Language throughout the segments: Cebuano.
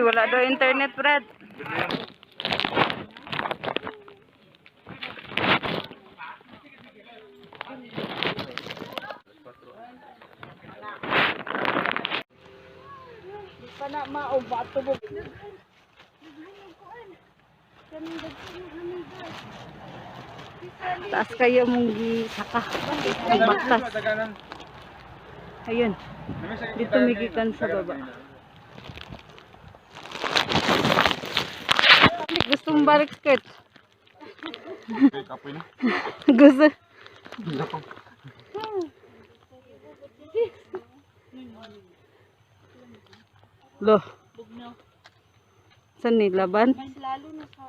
Wala daw internet, Brad. Pa na mao ba tubog. Taas kayo mong gisaka. Ang baktas. Ayun. Dito may gikan sa baba. Gusto mong balik skirt? Kapoy na. Gusto. Lo. Saan ni laban? Mas lalo na sa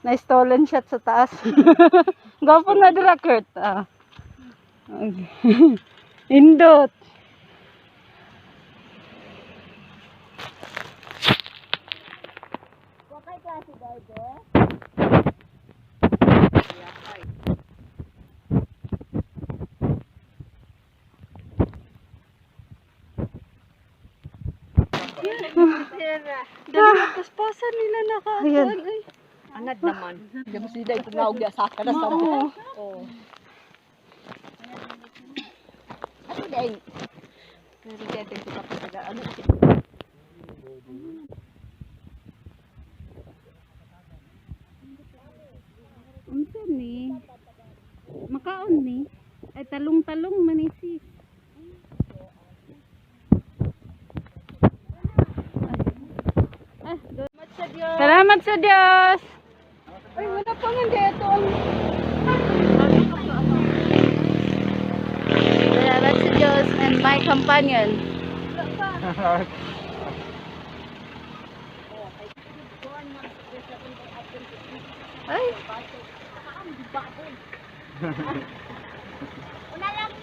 Na stolen shot sa taas. Gwapo na dira, Kurt. Ah. Okay. Indot. Wakay klase guys, eh. Dali paspasan nila nakakuan. Ay. Anad naman. Di mo sila itungawag ya sa kada sa. Oo. Oh. Ano dai? Pero kaya ko pa ano kasi. Unsa ni? Makaon ni? Ay talong-talong man ni sis. Ay. Ah, salamat sa Diyos. Ay, wala pa man dito ang Salamat sa Diyos and my companion. Ay.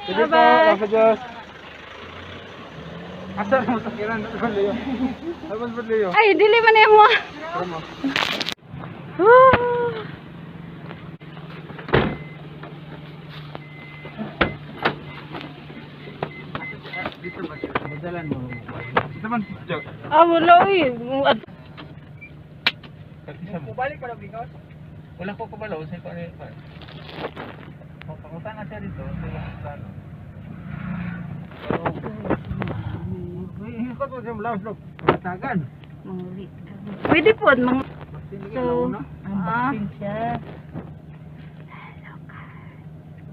Sige po, Bye-bye. sa Diyos. Asa mo sa kiran? Ano Leo? Ano ba Leo? Ay, dili man mo. Ano mo? Ah. Dito ba? Madalan mo. Dito man. Joke. Ah, wala eh. Balik pa lang bingos. Wala ko kabalo sa ko ano yun pa. Papunta na siya dito sa iyang plano. Pero ko to sa laos lo. Tagan. Pwede po, mga So, ah, siya.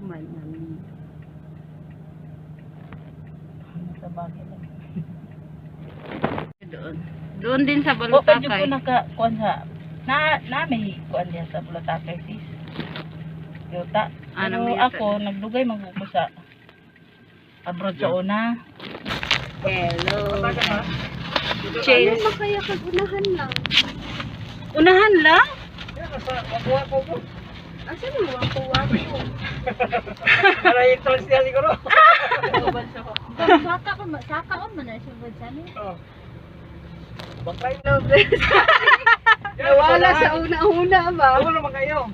man, man. Sa bagay lang. Doon. Doon din sa O pa jud Balutakay. ko naka kuan sa na na may kuan diya sa Bulatakay sis. Yuta. Ah, Pero na may yuta. ako nagdugay man ko sa abroad sa una. Hello. Change. Makaya kag unahan lang. Unahan lang? Asa mo ang kuwa ko? Para ito siya siguro. Saka ko saka ko man sa bansa ni. Oh. Bangkay na. Nawala sa una-una ba? Ako naman kayo.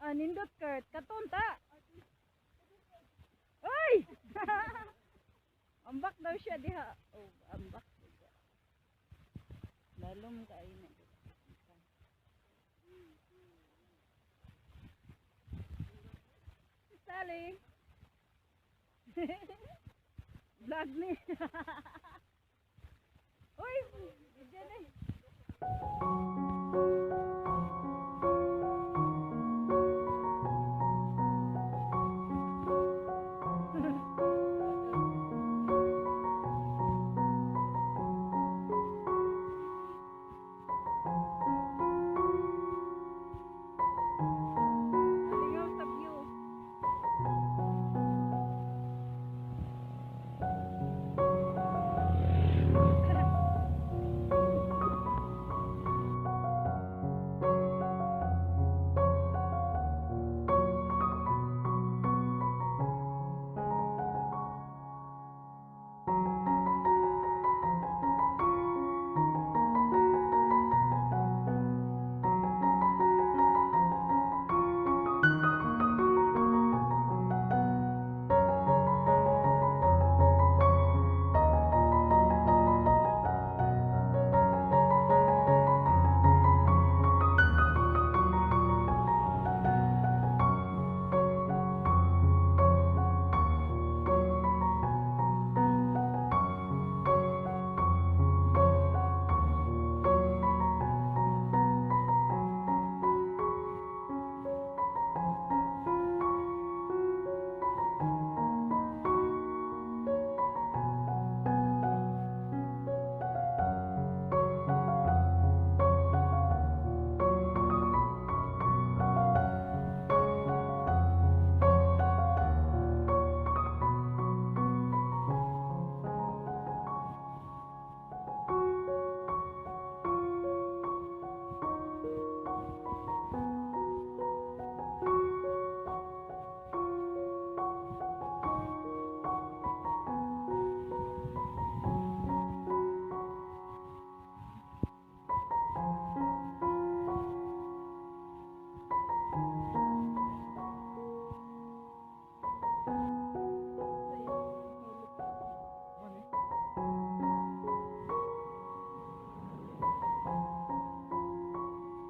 Ah, nindot, Kurt. Katunta. Uy! Ambak daw siya diha. Oh, ambak. Lalom kaayo na. Sally. Vlog ni. Uy, diyan eh. Lingaw sa view.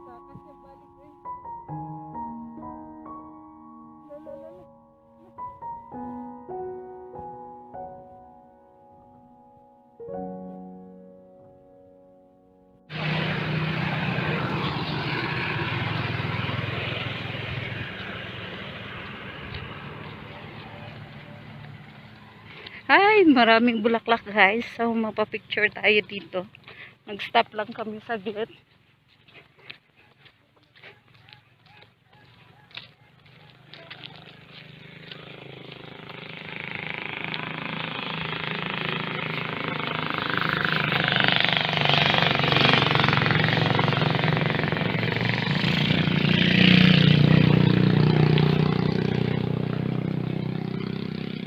Saka siya balik eh. La, la, la, la. Ay, maraming bulaklak, guys. So, mapapicture tayo dito. Nag-stop lang kami saglit.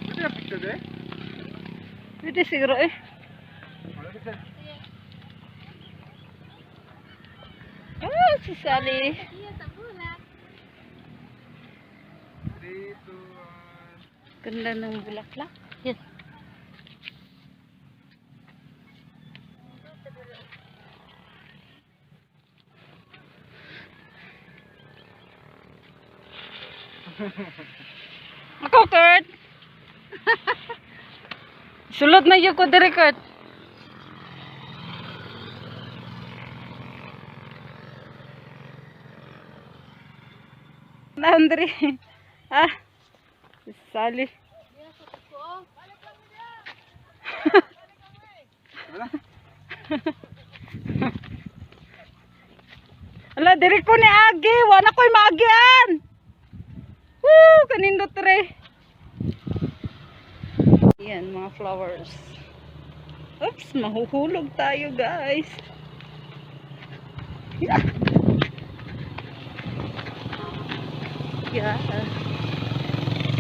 Pwede na picture eh? Pwede siguro eh. Wala picture. Ah, si Sally. 3, 2, 1. Ganda ng bulaklak. Yan. Ako, Kurt! Sulod na yun ko diri, Kurt. Andre. Ah. Sally. Wala. Ala, diri ko ni Agi. Wala ko'y maagian. Woo, kanindot re. Yan, mga flowers. Oops, mahuhulog tayo, guys. Yeah. Yeah.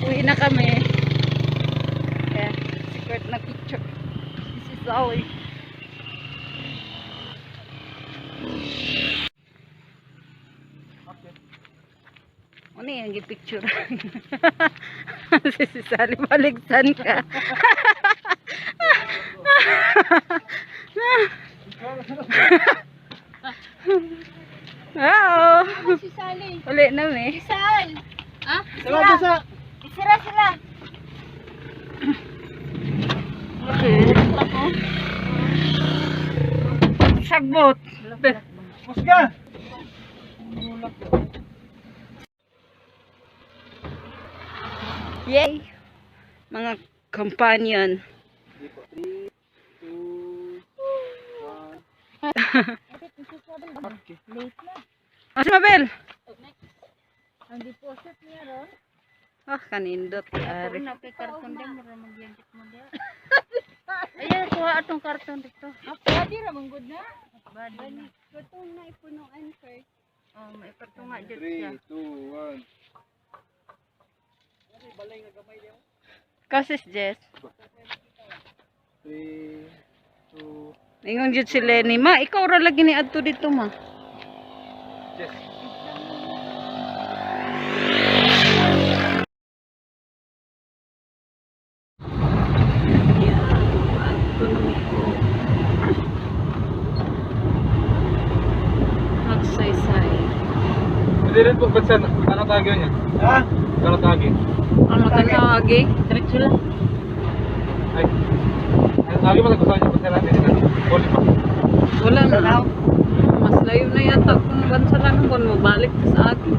Uwi na kami. Yeah, si Kurt na picture. This is Zoe. Ano yung picture? Si Sally, baligsan ka. Wow! Si Sally. Uli na mi. Sal! Ah? Salamat sa Isira sila. Okay. Sagbot. Musga. Yay! Mga companion. 3 2 1. Okay. Late na. Asa Mabel? Ang deposit niya ron. Ah, kanindot. Ari. na kay karton din mura magyagit mo dia. Ayan, kuha atong karton dito. Ah, pwede ra man gud na. Badi na. Katong na ipunuan first. Oh, may patunga jud siya. 3 2 1. Kasi Jess. 3 2 Ingon jud si Lenny, ma, ikaw ra lagi ni adto dito, ma. Yes. Magsaysay. Hindi rin po, ba't saan? Ano tagi niya? Ha? Ano tagi? Ang matanawagi. Diretso lang. Ay. Ano tagi mo nagkusahan niya? Ba't saan natin? Huli pa. Wala na. Mas layo na yata kung bansa lang kung mabalik ka sa akin.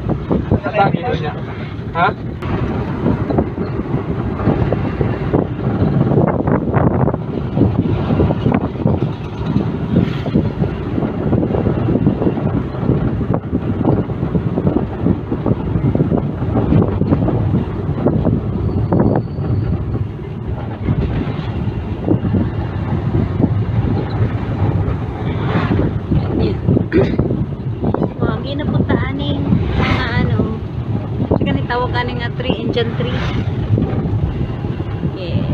Ano tagi niya? Ha? Mga ginapunta aning mga ano. Sige ni tawag ani nga tree, Indian tree. Yeah.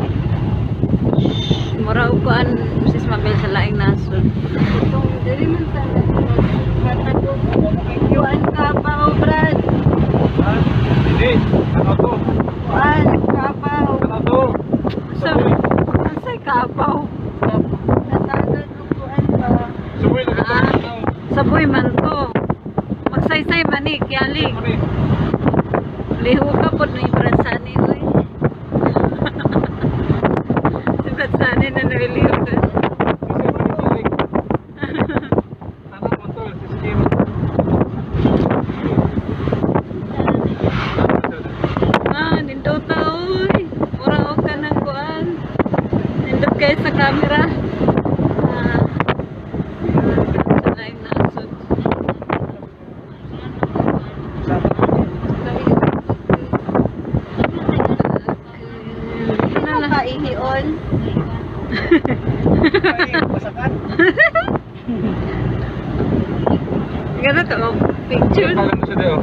Mura og kuan sis Mabel sa laing nasod. Itong diri man ta Yuan ka pa o Brad. Ha? Hindi. Ano to? Kuan ka pa o. Ano to? Sa Unsay kapaw? Natagad og kuan ba. Subuhin na Ah. Saboy man to. Magsaysay man ni kialing. Ano eh? Liho ka po ni Brad Sani oy. Si Brad Sani na naliliho ka. Ano mo to? Si Skim. Ah, nindot ta oy. Mura og ka ng kuan. Nindot kayo sa camera. Ah. Sa laing nasod. Ano ka ihion? Gano'n ka, oh, picture. Alam mo siya daw.